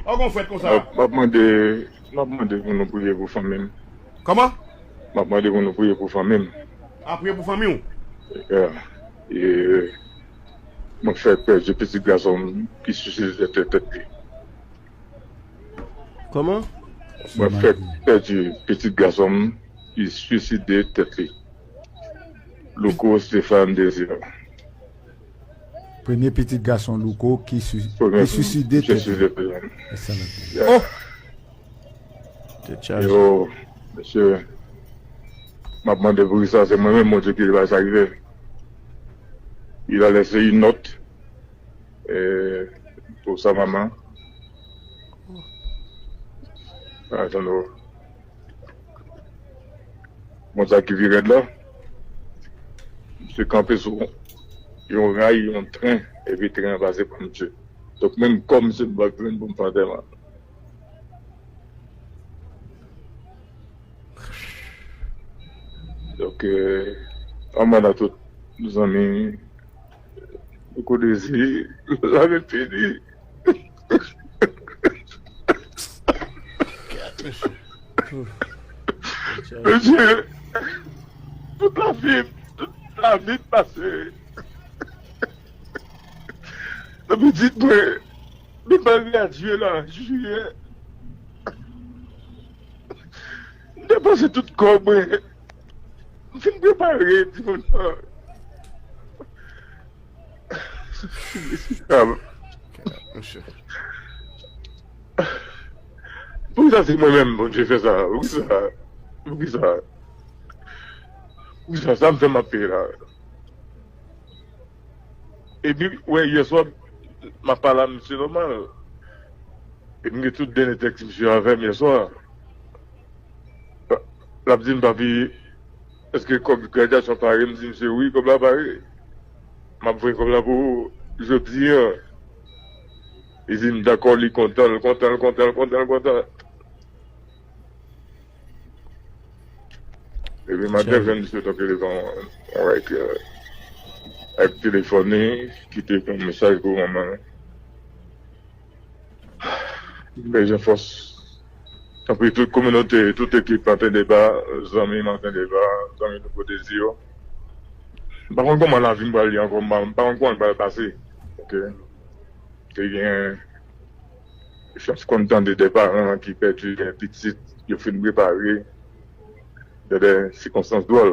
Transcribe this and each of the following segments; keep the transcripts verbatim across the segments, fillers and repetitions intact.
Ou gon frèt konsa? M ap, m ap mande, m ap mande pou nou priye pou fanmi m. Kòman? M ap mande pou nou priye pou fanmi m. A, priye pou fanmi w? Yeah. E mwen fèk pèdi pitit gason m ki siside tèt, tèt li. Kòman? Mwen fèk pèdi pitit gason m ki siside tèt li. Louko Stéphane Désir. Premye pitit gason Louko ki si-, ki siside tèt li. Yo, mesye, m ap mande pou kisa se mwen menm Bondye ki te bay sa rive. Il a laissé une note, eh, pour sa maman. Atann, bon, sa ki pi rèd la, misye kanpe sou yon ray, yon tren, epi tren an pase pran misye. Donk, menm kò misye m pa jwenn pou m fè antèman. Donk, euh, anmwey a tout zanmi, Louko Désir, lavi fini. Mesye, tout lavi, tout lavi pase. Nan pitit mwen, li pral gradye la, jiyè. M depanse tout kòb mwen. M fin prepare timoun nan. Poukisa se mwen menm Bondye fè sa? Poukisa? Poukisa? Poukisa? Sa m fè m ap peye la. Epi, wè, yèswa, m ap pale a misye nòmal. Epi, m gen tout dènye tèks misye avè m yèswa. L ap di m, "Papi, èske kòb gradyasyon pare?" M di misye, "Wi, kòb la pare. M ap voye kòb la pou ou jodi a." Li di m, "Dakò," li kontan, l kontan, l kontan, l kontan, l kontan. Epi maten, jwenn misye tonbe devan yon, yon rèk, euh, ak telefòn li, ki te pran mesaj pou manman l. Bèje fòs. Tanpri, tout kominote, tout ekip Maten Deba, zanmi Maten Deba, zanmi Louko Désir yo. M pa konn kòman lavi m pral ye ankò, m pa, m pa konn kòman l pral pase. Ok. Te gen chans konn tande de paran ki pèdi pitit, yo fin prepare nan de sikonstans dwòl.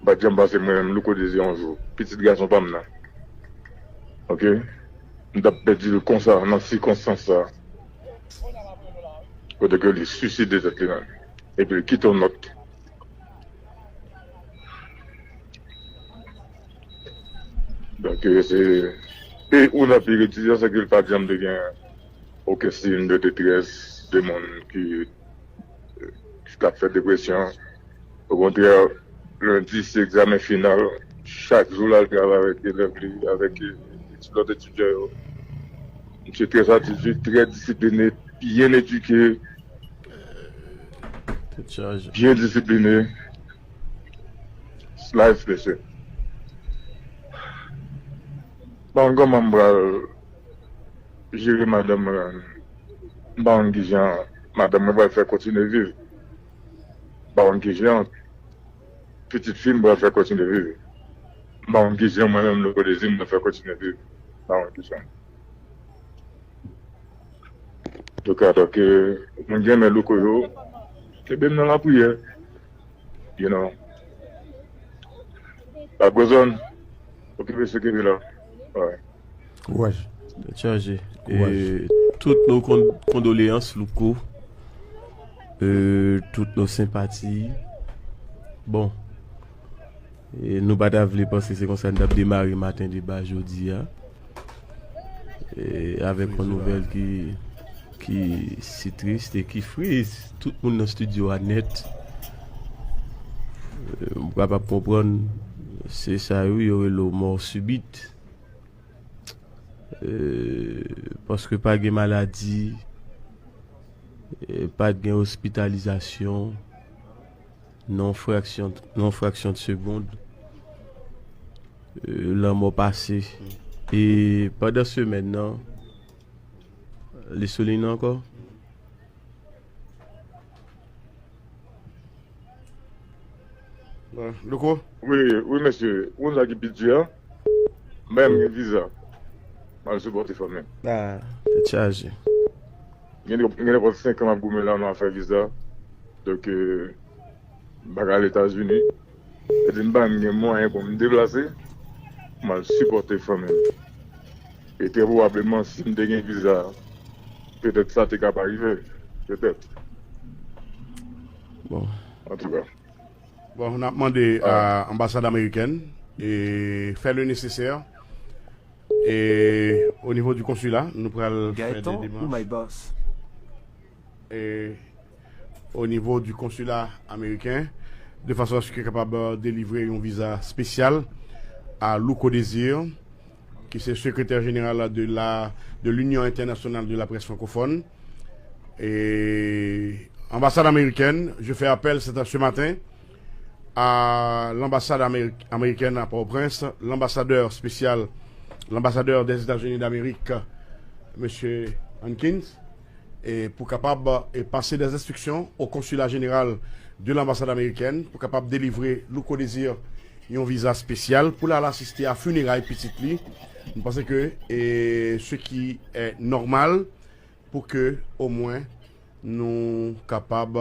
M pa t janm panse mwen menm, Louko Désir, yon jou, pitit gason pa m nan. Ok? M t ap pèdi l konsa, nan sikonstans sa. Kote ke li siside tèt li menm. Epi li kite yon nòt. Donk, e, se, e ou nan pi retize, se ke l pa t janm te gen okenn siy de detrès, de moun ki, ki t ap fè depresyon. Okontrè, lendi se egzamen final. Chak jou l al travay avèk elèv li, avèk, e, lòt etidyan yo. Misye trè atidi, trè disipline, byen edike, byen disipline. Life, mesye. M pa konn kòman m pral jere madanm mwen. M pa konn kijan madanm mwen pral fè kontinye viv. M pa konn kijan pitit fi m pral fè kontinye viv. M pa konn kijan mwen menm, Louko Désir, m pral fè kontinye viv. M pa konn kijan. Antouka, donk, moun ki renmen Louko yo, kenbe m nan lapriyè. You know. Laprezòn, okipe se kenbe la. Alright. Kouraj. Tèt chaje. Kouraj. E, tout nos kon-, condoléances, Louko. E, tout nos sympathies. Bon. E, nou pa ta vle panse se konsa n t ap demare Maten Deba jodi a. E, avèk yon nouvèl ki, ki si tris e ki fris tout moun nan estidyo a nèt. E, m kapab konprann, se sa yo, yo rele w mò sibit. E, paske pa gen maladi, e, pa t gen ospitalizasyon, nan yon fraksyon, nan yon fraksyon de segond, e, lanmò pase. E pandan semèn nan, Li sou liy nan ankò? Bon, Louko? Wi, wi, mesye. Ou konn sa ki pi di a? Mwen menm gen viza. M al sipòte fanmi m. Ah, tèt chaje. Gen gen nenpòt senk an m ap goumen la nan afè viza. Donk, euh, m pa ka al Etazini. Se di m pa menm gen mwayen pou m deplase, m al sipòte fanmi m. E trè pwobableman, si m te gen viza, petèt sa te ka pa rive. Petèt. Bon. Antouka. Bon, n ap mande a anbasad amerikèn e fè le nesesè. E o nivo di konsila, nou pral fè de Gaëtan ou demach. My Boss? E o nivo di konsila ameriken, de fason aske kapab delivre yon viza espesyal a Louko Désir, ki se sekretè jeneral de la de l'Union Internationale de la Presse Francophone. Et ambassade américaine, je fais appel ce, ce matin à l'ambassade améri- américaine à Port-au-Prince, l'ambassadeur spécial, l'ambassadeur des États-Unis d'Amérique, M. Hankins, e pou kapab e pase des instructions au consulat général de l'ambassade américaine pou kapab delivre Louko Désir yon viza espesyal pou l al asiste a fineray pitit li. M panse ke e ce qui est normal pou ke omwen nou kapab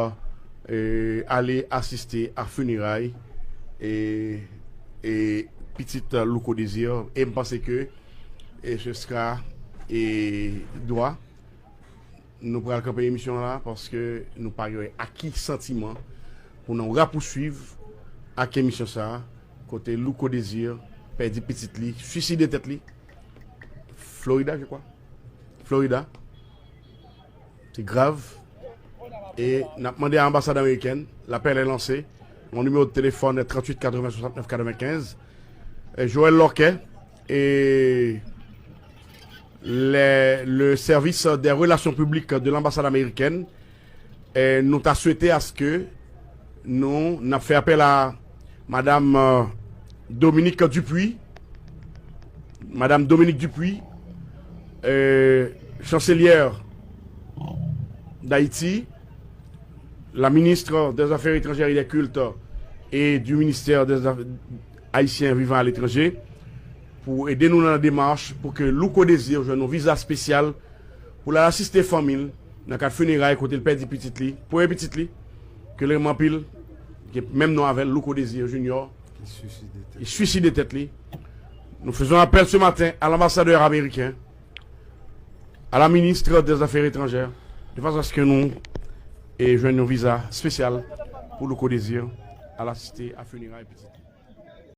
e ale asiste a fineray e e pitit Louko Désir. E m panse ke e ce sera e dwa. Nou pral kanpe emisyon la paske nou pa gen aki santiman pou nou rapouswiv ak emisyon sa a, kote Louko Désir pèdi pitit li, swiside tèt li Florida, je crois. Florida. Se grav. E n ap mande a anbasad amerikèn, lapèl est lancé. Mon numéro de téléphone est trente-huit quatre-vingts soixante-neuf quatre-vingt-quinze. E Joël Lorquet e le, le service des relations publiques de l'ambassade américaine, e nou ta swete aske nou n ap fè apèl a madam euh, Dominique Dupuy, madam Dominique Dupuy, euh, chancelière d'Haïti, la ministre des Affaires étrangères et des Cultes et du ministère des Aff- Haïtiens vivant à l'étranger, pou ede nou nan demach pou ke Louko Désir jwenn yon viza espesyal pou l al asiste fanmi l nan kad fineray kote l pèdi pitit li, premye pitit li, ke l renmen anpil, ki menm non avè l, Louko Désir Junior, Ki swiside tèt. Li swiside tèt li. Nous faisons appel ce matin à l'ambassadeur américain, à la ministre des Affaires étrangères, de façon à ce que nou e jwenn yon viza espesyal pou Louko Désir al asiste a fineray pitit li.